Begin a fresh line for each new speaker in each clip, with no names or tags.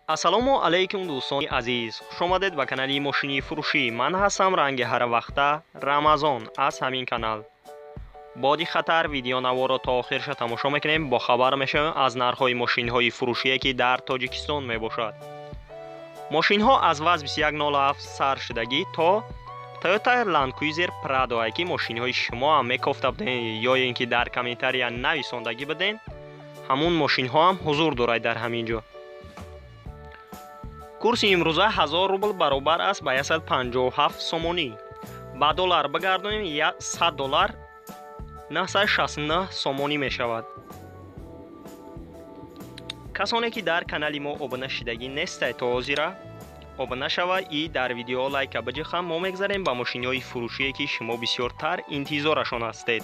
Ассалому алайкум дӯстони азиз, хуш омадед ба канали мошини фурӯшӣ. Ман ҳастам ранги ҳарвақта Рамазон аз ҳамин канал. Боди хатар видеонаворро то охирша тамошо мекунем, бохабар мешавем аз нархҳои мошинҳои фурӯшие, ки дар Тоҷикистон мебошад. Мошинҳо аз ВАЗ 2107 сар шудагӣ то Toyota Land Cruiser Prado, ки мошинҳои шумо ҳам мекофта будем ё ин ки дар комментария нависондагӣ будем, ҳамун мошинҳо ҳам ҳузур дорад дар ҳамин ҷо. Курси имрӯза 1000 рубл баробар аст ба 157 сомонӣ. Ба доллар бигардонем, 100 доллар 969 сомонӣ мешавад. Касоне ки дар канали мо обуна шидагӣ нестай, то ҳозира обуна шава и дар видео лайка биҷиха. Мо мегзарем ба мошинҳои фурӯшие, ки шумо бисёртар интизорашон ҳастед.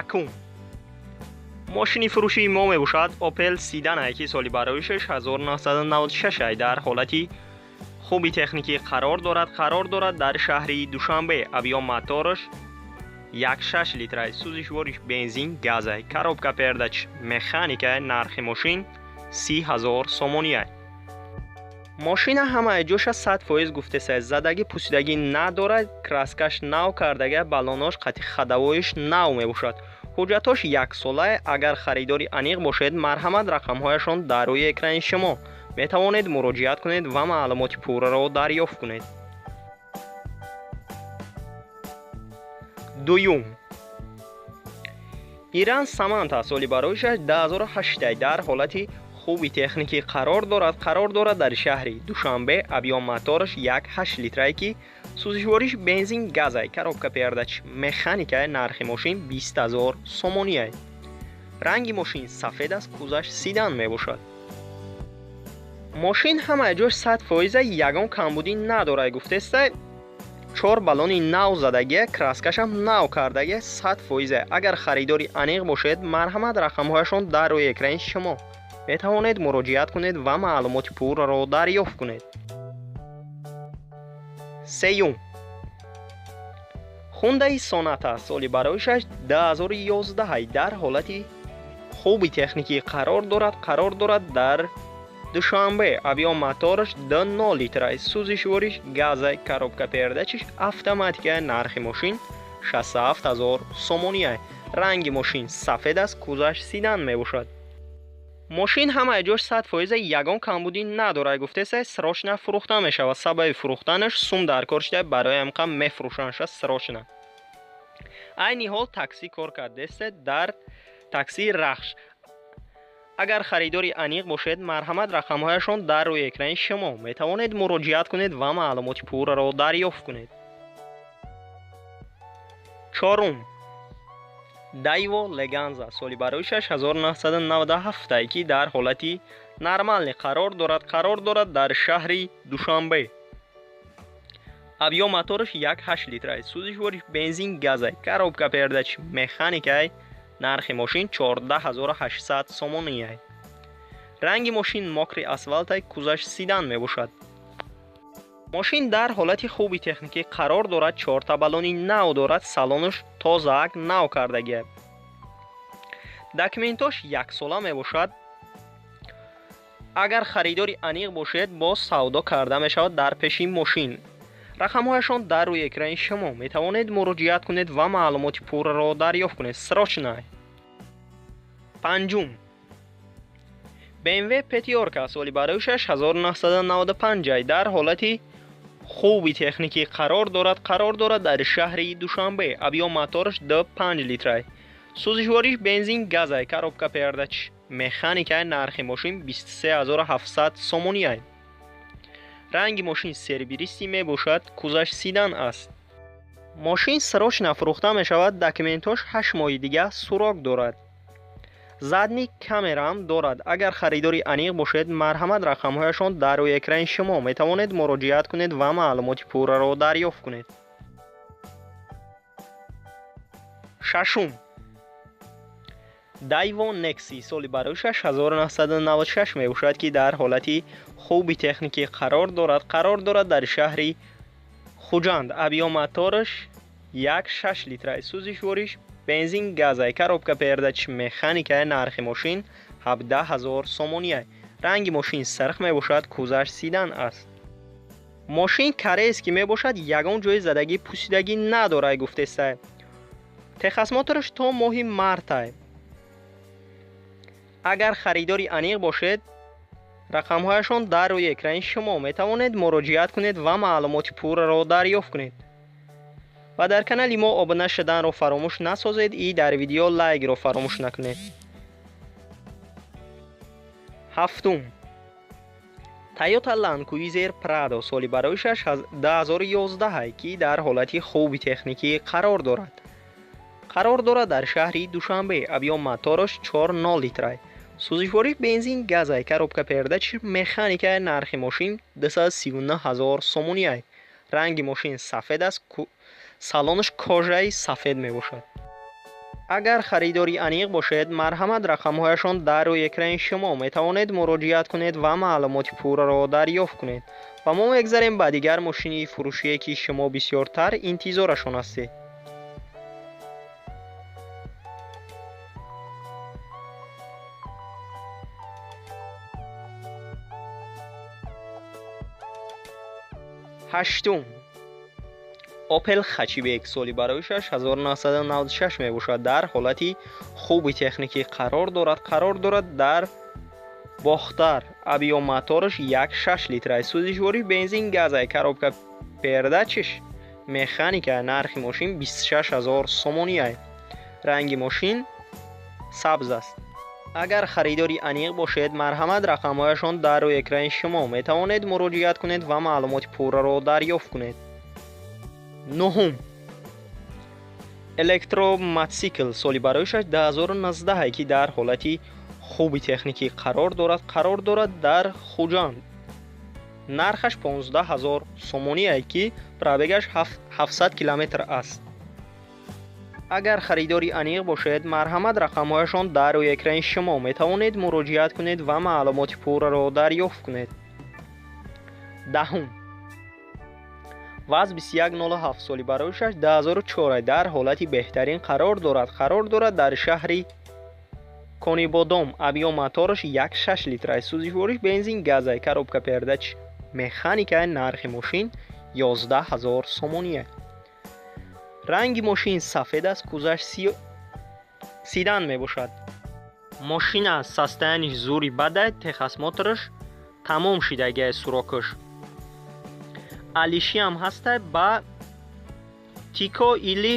Якум мошини фурӯшии мо мебошад Opel Sedan, ки соли бароишаш 1996, дар ҳолати хуби техникӣ қарор дорад дар шаҳри Душанбе. Объём мотораш 1,6 литра, сӯзишвориш бензин газай, коробка передач механика. Нархи мошин 30 000 сомонӣ. Мошина ҳамаи ҷоша 100% гуфтеса, задагӣ пусидагӣ надорад, краскаш нав кардага, баллонош қати ходовоиш нав мебошад. Ҳуҷҷатош яксола. Агар харидори аниқ бошед, марҳамат, рақамҳояшон дар рӯи экрани шумо, метавонед муроҷиат кунед ва маълумоти пурраро дарёфт кунед. Дуюм Иран Саманта, соли бароишаш 2008, дар ҳолати хуби техникӣ қарор дорад дар шаҳри Душанбе. Объём мотораш 1,8 литрае, ки сӯзишвориш бензин газай, коробка передач механикае. Нархи мошин 20 000 сомоние. Ранги мошин сафед аст, кузаш седан мебошад. Мошин ҳамаи ҷош 100%, ягон камбудӣ надорад гуфтеста, чор баллони нав задагия, краскашам нав кардагия, 100%. Агар харидори аниқ бошед, марҳамат, рақамҳояшон дар рӯи экрани шумо, метавонед муроҷиат кунед ва маълумоти пурраро дарёфт кунед. Сеюм Хундаи Соната, соли бароишаш 2011, дар ҳолати хуби техникӣ қарор дорад дар Душанбе. Объём мотораш 2,0 литра, сӯзишвориш газай, коробка передачиш автоматика. Нархи мошин 67 000 сомонӣ. Ранги мошин сафед аст, кузаш седан мебошад. Мошин ҳамаи ҷош 100%, ягон камбудӣ надорад гуфтеса, срочно фурӯхта мешавад. Сабаби фурӯхтанаш сум дар кор шуда, барои ҳамқа мефурӯшанша срочно. Айни ҳол таксӣ кор кардеста, дар таксии Рахш. Агар харидори аниқ бошед, марҳамат, рақамҳояшон дар рӯи экрани шумо, метавонед муроҷиат кунед ва маълумоти пурраро дарёфт кунед. Чорум Дайво Леганза, соли бароишаш 1997, ки дар ҳолати нормальный қарор дорад дар шаҳри Душанбе. Объём мотораш 1,8 литра, сӯзишвориш бензин газай, коробка передач механикай. Нархи мошин 14 800 сомонӣ. Ранги мошин мокрый асфалтай, кузаш седан мебошад. Мошин дар ҳолати хуби техникӣ қарор дорад, чорта баллони нав дорад, салонаш тозаак нав кардагия, документош яксола мебошад. Агар харидори аниқ бошед, боз савдо карда мешавад дар пеши мошин. Рақамҳояшон дар рӯи экрани шумо, метавонед муроҷиат кунед ва маълумоти пурраро дарёфт кунед срочно. Панҷум BMW Пятёрка, соли бароишаш 1995, дар ҳолати хуби техникӣ қарор дорад дар шаҳри Душанбе. Объём мотораш 2,5 литра, сӯзишвориш бензин газай, коробка передач механикай. Нархи мошин 23 700 сомонӣ. Ранги мошин серебристый мебошад, кузаш седан аст. Мошин срочно фурӯхта мешавад, документош 8 моҳи дига срок дорад, задний камераам дорад. Агар харидори аниқ бошед, марҳамат, рақамҳояшон дар рӯи экрани шумо, метавонед муроҷиат кунед ва маълумоти пурраро дарёфт кунед. Шашум Daewoo Nexi соли барои 1996 мебошад, ки дар ҳолати хуби техникӣ қарор дорад дар шаҳри Хуҷанд. Объём мотораш 1,6 литра, сӯзишвориш бензин газай, коробка передач механика. Нархи мошин 17 000 сомония. Ранги мошин сирх мебошад, кузаш седан аст. Мошин корейский мебошад, ягон ҷои задагӣ, пусидагӣ надорад, гуфтестай. Техосмотраш то моҳи мартай. Агар харидори аниқ бошед, рақамҳояшон дар рӯи экрани шумо, метавонед муроҷиат кунед ва маълумоти пурраро дарёфт кунед. Ва дар канали мо обуна шуданро фаромӯш насозед и дар видео лайкро фаромӯш накунед. Ҳафтум, Toyota Land Cruiser Prado соли барои 2011, ки дар ҳолати хуби техникӣ қарор дорад дар шаҳри Душанбе. Объём мотораш 4,0 литрай, сӯзишворӣ бензин газай, коробка передач механика. Нархи мошин 239 ҳазор сомониай. Ранги мошин сафед аст, салонаш кожаи сафед мебошад. Агар харидори аниқ бошед, марҳамат, рақамҳояшон дар рӯи экрани шумо, метавонед муроҷиат кунед ва маълумоти пурраро дарёфт кунед. Ва мо мегзарем ба дигар мошини фурӯшие, ки шумо бисёртар интизорашон ҳастед. Ҳаштум, Opel Hatchback соли барои 1996 мебошад, дар ҳолати хуби техникӣ қарор дорад дар Бохтар. Объём мотораш 1,6 литра, сӯзишворӣ бензин газай, коробка передачиш механика. Нархи мошин 26 ҳазор сомониай. Ранги мошин сабз аст. Агар харидори аниқ бошед, марҳамат, рақамҳояшон дар рӯи экрани шумо, метавонед муроҷиат кунед ва маълумоти пурраро дарёфт кунед. Нуҳум, электромотсикл соли барои 2019, ки дар ҳолати хуби техникӣ қарор дорад дар Хуҷанд. Нархаш 15 ҳазор сомоние, ки пробегаш 700 километр аст. Агар харидори аниқ бошед, марҳамат, рақамҳояшон дар рӯи экрани шумо, метавонед муроҷиат кунед ва маълумоти пурраро дарёфт кунед. Даҳум, ВАЗ 2107 соли барои 2004 дар ҳолати беҳтарин қарор дорад дар шаҳри Конибодом. Объём мотораш 1,6 литра, сӯзишвориш бензин газай, коробка передач механика. Нархи мошин 11 ҳазор сомоние. Ранги мошин сафед аст, кузаш седан мебошад. Мошина состояниш зури бадай, техосмотраш тамом шидагиай, срокаш алишиам ҳастай ба Тико или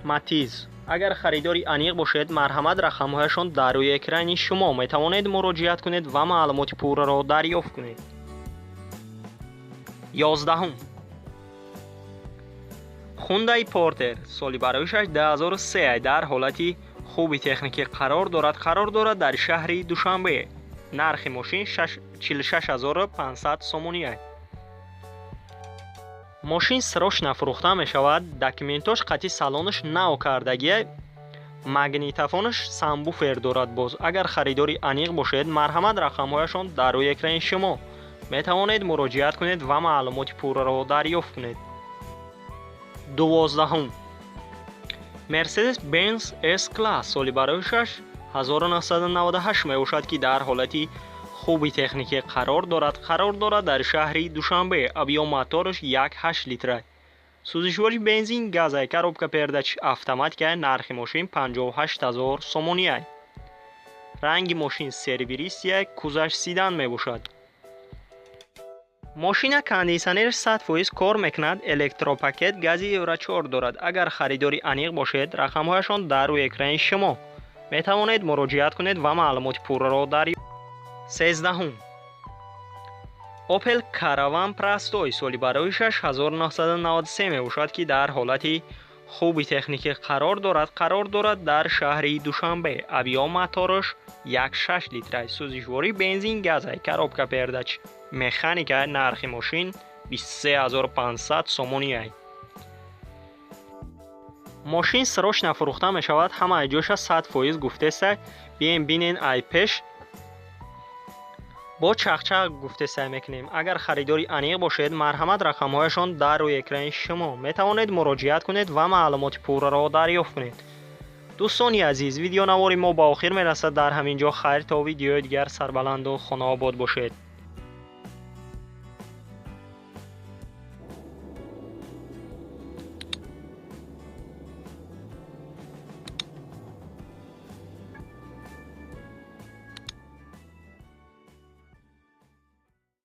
Матиз. Агар харидори аниқ бошед, марҳамат, рақамҳояшон дар рӯи экрани шумо, метавонед муроҷиат кунед ва маълумоти пурраро дарёфт кунед. 11-ум, Хундай Портер соли барои 2003 дар ҳолати хуби техникӣ қарор дорад дар шаҳри Душанбе. Нархи мошин 46 500 сомонӣ. Мошин срочно фурӯхта мешавад. Документош қатъи, салонаш нав кардагия, магнитофонаш сабвуфер дорад. Боз агар харидори аниқ бошед, марҳамат, рақамҳояшон дар рӯи экрани шумо, метавонед муроҷиат кунед ва маълумоти пурраро дарёфт кунед. 12-ум, Мерседес Бенз С класс соли барои 1998 мебошад, ки дар ҳолати хуби техникӣ қарор дорад дар шаҳри Душанбе. Объём мотораш 1,8 литра, сӯзишвори бензин газай, коробка передач автоматика. Нархи мошин 58 ҳазор сомонӣ. Ранги мошин серебристый, кузаш седан мебошад. Мошина кондитсионераш 100% кор мекунад, электропакет, гази Евро 4 дорад. Агар харидори аниқ бошед, рақамҳояшон дар рӯи экрани шумо, метавонед муроҷиат кунед ва маълумоти пурраро дарёфт. 13-ум, Opel Caravan Простой соли барои 1993 мебошад, ки дар ҳолати хуби техникӣ қарор дорад дар шаҳри Душанбе. Объём мотораш 1,6 литра, сӯзишворӣ бензин газай, коробка передач механика. Нархи мошин 23 500 сомонӣ. Мошин срочно фурӯхта мешавад, ҳамаи ҷоша 100% гуфтеса. Бием, бинен, ай пеш бо чахчах гуфтесай мекунем. Агар харидори аниқ бошед, марҳамат, рақамҳояшон дар рӯи экрани шумо, метавонед муроҷиат кунед ва маълумоти пурраро дарёфт кунед. Дӯстони азиз, видеонавори мо ба охир мерасад дар ҳамин ҷо. Хайр, то видеои дигар, сарбаланду хонаобод бошед.